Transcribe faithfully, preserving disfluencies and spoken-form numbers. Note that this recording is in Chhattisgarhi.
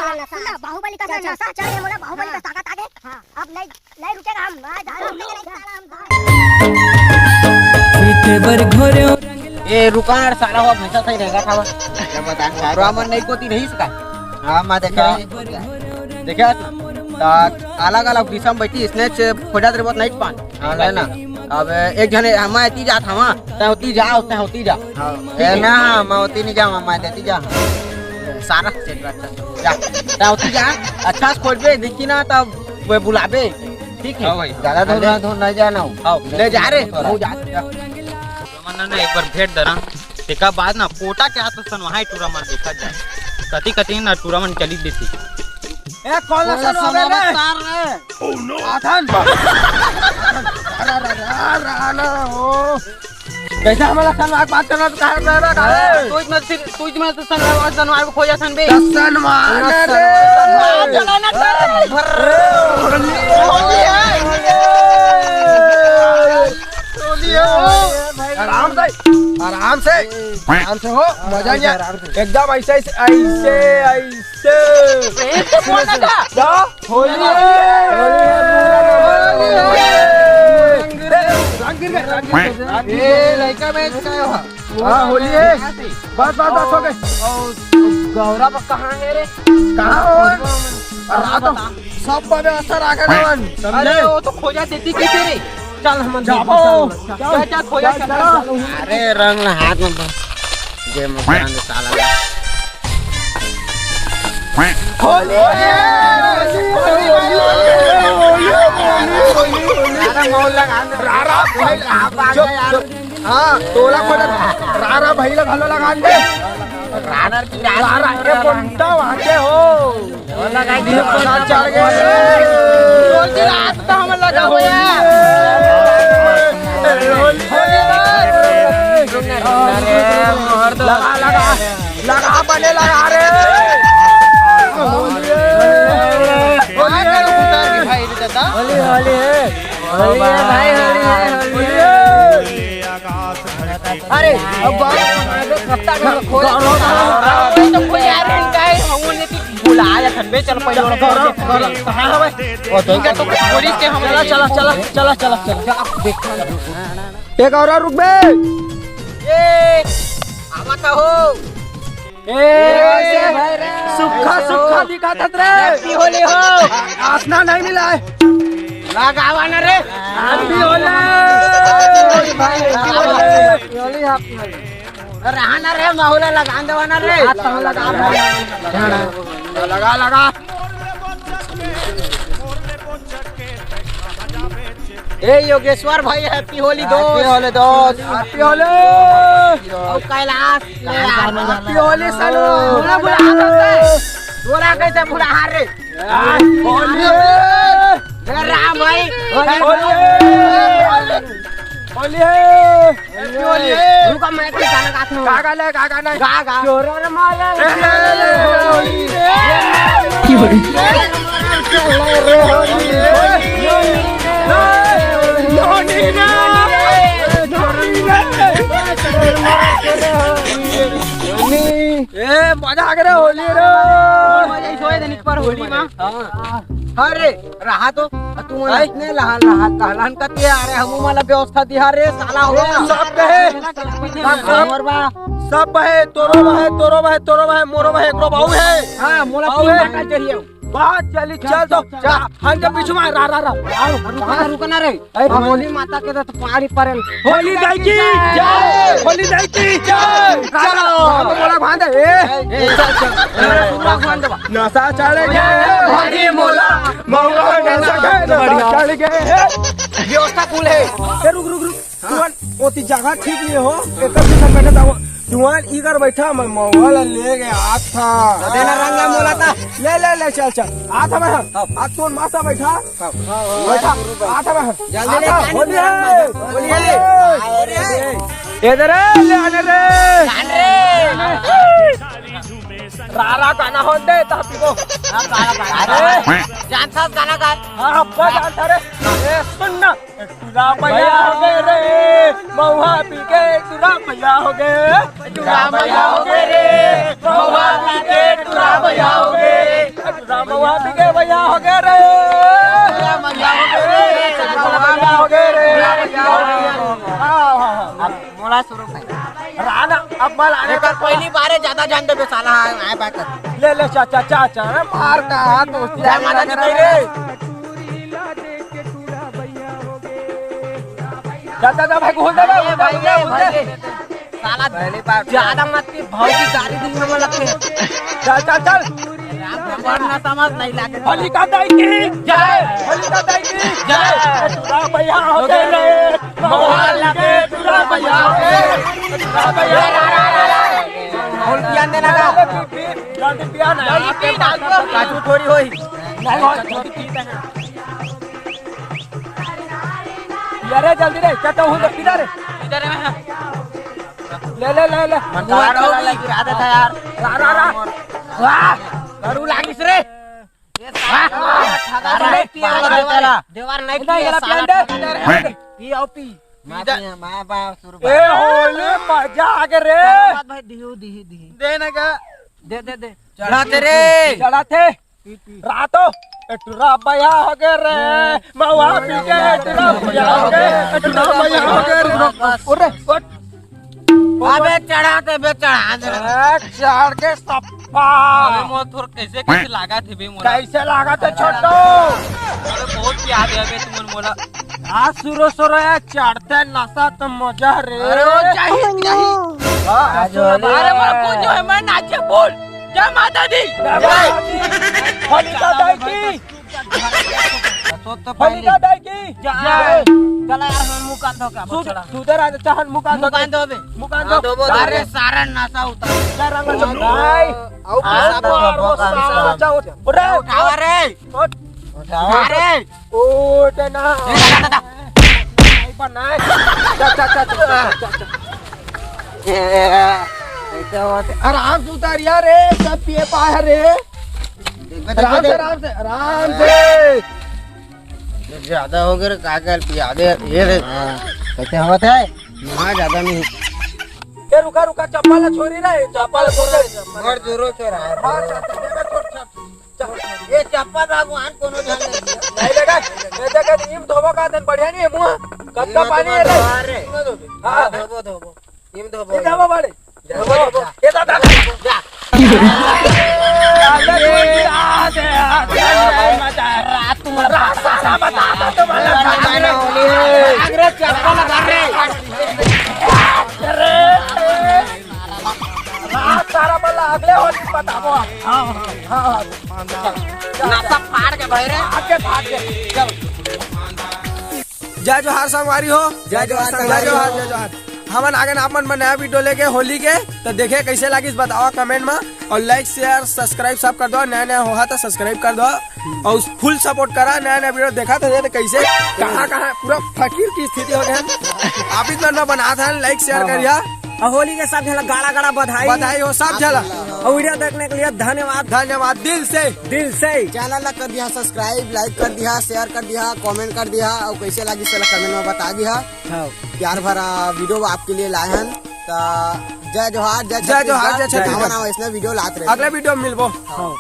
नशा। सुन ना, बाहुबली का नशा चढ़े, मोला बाहुबली का ताकत आ गे। हाँ। अब नहीं, नहीं रुकेगा हम। आज धारा रुकेगा नहीं, साला हम धारा। पीते बर घोरे। ए, रुका यार, साला हो, हमेशा सही रहेगा था। क्या पता, साला मन नहीं कोती रहीस का? हाँ, मैं देखा। देखा ना? ता अलग-अलग दिशा में बैठी, इसने च-, खोजत रहे, बहुत नहीं पान। हाँ, ले ना। अब एक जने, हम एती जात हवा, तै होती जा, तै होती जा। हाँ। ए ना, मैं होती नहीं जाऊँ, मैं देती जा। सारा सेट रखता। जा, तै होती जा, अच्छा से खोजबे, देखी ना, तब वो बुलाबे। ठीक है? हाँ भाई। ज्यादा दूर ले। ना, दूर ना जाना हो। हाँ, ले जा रे, ले। वो जा। मन्ना ने एक बार भेंट दरा, तेका बाद ना कोटा के हाथ सन वहाँ टूरा मन देखा जाए। कति कति ना टूरा मन चली देती। ए, कौन सा कौन सा लोग है रे? लोग है रे? आधन। अरे, अरे, अरे, अरे, ओ। कैसे हमारा सन आग बात करना तो कहा रहा, रहा, रहा? तू इतना सिर, तू इतना तो सन आग सन आग खोजा सन बे। तो सन मान रे। सन मान रे। होली है। होली है। आराम से, आराम से, आराम से हो, मजा नहीं आया। एकदम ऐसे, ऐसे, ऐसे, ऐसे। ए, तो बोल ना था। क्या? होली है। रंग गिर गए, रंग गिर गए। ए, लड़का में इसका है वहाँ। हाँ, होली है। बस, बस, बस, हो गए। और गौरव कहाँ है रे? कहाँ हो? और रात हो। सब पे असर आ गया ना मन, समझे? अरे, वो तो खोजा देती की तेरे। चल, हम जाबो। चल, चल, खोजा, चल, चल। चल। अरे, रंग ला हाथ में बस। जे मुस्कान दे साला ला। होली है। अरे, मौल लगा दे। रारा भाई, आप आ गए यार। हाँ, टोला खोजत रारा भाई ला घलो लगा दे। रारा की रारा, रारा, अरे, बंटा वहाँ के हो। चढ़ गए। रोज रात तो हम लगा हो यार। लगा, लगा, लगा, बने लगा रे। होली है। होली है। होली है। होली है भाई, होली है, होली है। अरे, अब बाप रे, कब तक हम खोल, अरे, तो कोई यार नहीं है, हम लोग ने बुलाया था बे, चल पहले और कहाँ है भाई? वो तो इनका तो पुलिस के हम चला, चला, चला, चला, चला, चला, चला, देख। एक और रुक बे। ए, आवा का हो? ए, ए, भाई रे। सुक्खा, सुक्खा दिखा था रे। Happy होली हो। आसना नहीं मिला है। लगावा ना रे। Happy होली। भाई, Happy Holi. Happy Holi, Happy Holi. रहा ना रे, माहौल लगा देवा ना रे। हाथ पाँव लगा। लगा, लगा। ए योगेश्वर भाई, Happy होली दोस्त। Happy होली दोस्त। Happy होली। और कैलाश, Happy होली सालो। बोला, बोला, बोला। बोला कैसे बोला, हाँ रे। होली। ए राम भाई। होली। होली। Happy होली। रुका, मैं तो गाना गाता हूँ। का गाना है, का गाना है? गा, गा। जोरा रे माला। ए, होली रे। की बोली? होली रे। ए, मजा आ गया रे होली रे। मजा ही सोए दिन पर होली में। हाँ। अरे, रहा तो, तू भाई। इतने लहान, लहान, लहान, लहान कतिया, अरे, हमू मन ला व्यवस्था दिहा रे, साला हो। सब कहे। सब, सब। हमर बा। सब बहे, तोरो बहे, तोरो बहे, तोरो बहे, मोरो बहे, एकरो बाऊ है। हाँ, मोला बाऊ तीन है। बाटा चाहिए। बात चली, चल, चल तो, चल, चल। हम जब पीछू में, रा, रा, रा। आओ, रुकना, रुकना रे। ए, होली माता के तो पारी परेल। होली दाई की जय। होली दाई की जय। चलो। हम बोला भांदे, ए। ए, चल, चल। ए, पूरा भांदे बा। नशा चढ़ गए, भारी मोला, महुआ नशा गए, नशा चढ़ गए। व्यवस्था कुल है। ए, रुक, रुक, रुक। तुमन ओती जगह ठीक नहीं हो, एकर पीछे बैठा था। तुमन इधर बैठा, मैं महुआ ला ले गया था। देना रंगा मोला था। ले, ले, ले, चल, चल। आ था मैं। हाँ। आ तुमन मासा बैठा। बैठा, आ था मैं। जल्दी ले, आता, पानी होली पिला, है। होली है। अरे। इधर आ, ले आने रे। जान रे। रारा गाना होन दे, ता पीबो। हाँ, गाना, गाना। अरे। जानता गाना गा। हाँ, अब्बा जानता रे। ए, सुन ना। टूरा भैया हो गए रे, महुआ पी के टूरा भैया हो गए। टूरा भैया हो गए रे, महुआ पी के टूरा भैया हो गए। वहाँ भी गए, भैया हो गए रे। भैया हो गए रे। हाँ, हाँ, हाँ। अब मोला शुरू कर। राना, अब मैं लाने एकर पहली बार है, ज्यादा जान देबे साला, आए, आए बात कर। ले, ले, चाचा, चाचा, अरे मार का हाथ दोस्ती जय माता दी रे। चाचा, चाचा, भाई, घुस दे, भाई, घुस दे, भाई, घुस दे, घुस दे। भाई। साला पहली बार ज्यादा मत की भौजी गाली दी हम लगते हैं। चल, चल, चल। राम भगवान ना समझ नहीं लागे। होलिका दाई की जय, होलिका दाई की जय। टुरा भैया हो गए रे, मोहल्ला के टुरा भैया हो गए। टुरा भैया। और ध्यान देना का। जल्दी पिया ना। जल्दी पी ना। काजू थोड़ी होई। नहीं होई, थोड़ी पी ना। अरे जल्दी रे, क्या तो हूँ, पी ना रे। इधर है। ले, ले, ले, ले। मुआ तो लगी, गिरा देता यार। रा, रा, रा। वाह! दारू लागिस रे। ये वाह! साला ठगा अरे, नहीं पिया पागल वाला। है तेरा। देवार नहीं इधर पिया, जरा साला पिया दे। ठगा दे। पी, आओ पी। माँ इधर। पिया, माँ बाप शुरू ए, बात। होली मजा आ गया रे। चलो बात भाई, दिहू, दिही, दिही। दे ना का? दे, दे, दे। चढ़ा दे रे। चढ़ा दे। रातो, ए टुरा भैया हो गए रे, महुआ पी के ए टुरा भैया हो गए, ए टुरा भैया हो गए रे। उठ रे, उठ। अबे चढ़ा दे बे, चढ़ा दे। ए, चढ़ के सप्पा। अबे मोर थोर कैसे, कैसे लागा थे बे मोला? कैसे लागा थे छोटो? अबे बहुत याद है बे तुम मोला। आज सुरो सुरो है, चढ़ते नशा तो मजा रे। अरे वो चाहिए, चाहिए। हाँ, आज सुनो, होली अरे है। मोर को जो है, मैं नाचे बोल। जय माता दी। जय माता दी। होलिका दाई की। तो, तो पहले होलिका दाई की जय। जय। चला यार, हम मुंह कान धो के आबो, सुध-, चला। सुधर आ, चाहन मुंह कान धो मुंह कान के। धोबे। मुंह कान हाँ, धो। धोबो, धोबो। अरे सारा नशा उतार। क्या रंग चल भाई? आओ, आओ, पैसा आओ, बोल, आओ, बोल, पैसा। उठा। उठाओ रे। उठ। उठाओ। अरे। उठ ना। ए, दादा, दादा। नहीं बनना है। चा, चा, चा, चा। ए, ऐसे होते। आराम से उतार यार, रे, सब पिए पाए रे। देख, देख, आराम से, देख। आराम से, आराम से। ये ज्यादा हो गया रे, का कर पिया दे, ये रे। हाँ, कैसे होता है? हाँ, ज्यादा नहीं। ए, रुका, रुका, चप्पल ला छोड़ी रे, चप्पल ला छोड़ दे। बड़ जोरों से रहा है। हाँ, चल, चल, चल, चल, चल। ये चप्पल भगवान कोनो ध्यान नहीं दिया। नहीं लगा, ये देखा, इम धोबो का दिन बढ़िया नहीं है, मुंह। कब का इम पानी है रे? धोबो रे। इम धोबो। हाँ। हाँ, धोबो, धोबो। इम धोबो। इम धोबो बड़े। धोबो, धोबो। ये दादा। जा। रात में रात सारा बता दो तुम्हारा। अरे चप्पल लगा रे। अरे। रात सारा बल्ला अगले होली बताबो। हाँ, हाँ, हाँ, हाँ। ना सब फाड़ के भाई रे। फाड़ के, फाड़ के। चल। जय जोहार संगवारी हो। जय जोहार जय संगवारी जोहार, हो। जय जोहार। हमन आगे आप मन बर नया वीडियो लेके होली के, तो देखे कैसे लागिस बतावा कमेंट में, और like share subscribe सब कर दो, नया नया होहा तो subscribe कर दो। और फुल सपोर्ट करा, नया नया वीडियो देखा था तो कैसे कहाँ कहाँ पूरा फकीर की स्थिति हो गया। आप इस बार ना बना था, like share हाँ, करिया। हाँ। और होली के सब झला गाड़ा गाड़ा बधाई। बधाई हो सब झला। और वीडियो देखने के लिए धन्यवाद। धन्यवाद दिल से। दिल से। चैनल ला कर दिया सब्सक्राइब, लाइक कर दिया, शेयर कर दिया, कमेंट कर दिया और कैसे लगी चला कमेंट में बता दिया। हाँ। प्यार भरा वीडियो आपके लिए लाए हैं। तो जय जोहार, जय जय जोहार, जय छत्तीसगढ़। छत्तीसगढ़। नवा नवा इसने वीडियो लात रहे। अगले वीडियो में मिलबो। हाँ।